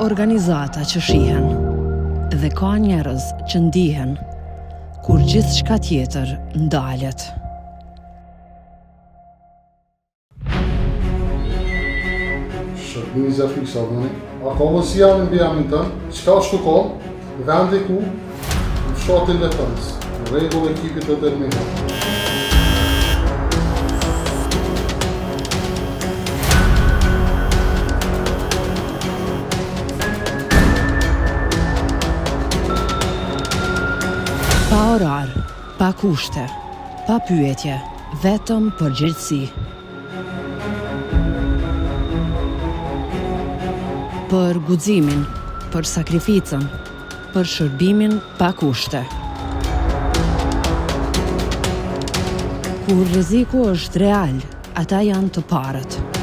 organizata që shihen dhe ka njerëz që ndihen kur gjithçka tjetër ndalet. Shërbimi i zjarrfikësve, a bëni? A ka mundësi emrin mbiemrin tënd? Çka është tu konë? Vendi ku? Në fshatin Lepenc. Në rregull ekipi të del menjëherë. Pa orar, pa kushte, pa pyetje, vetëm përgjegjësi. Për guximin, për sakrificën, për shërbimin pa kushte. Kur rreziku është real, ata janë të parët.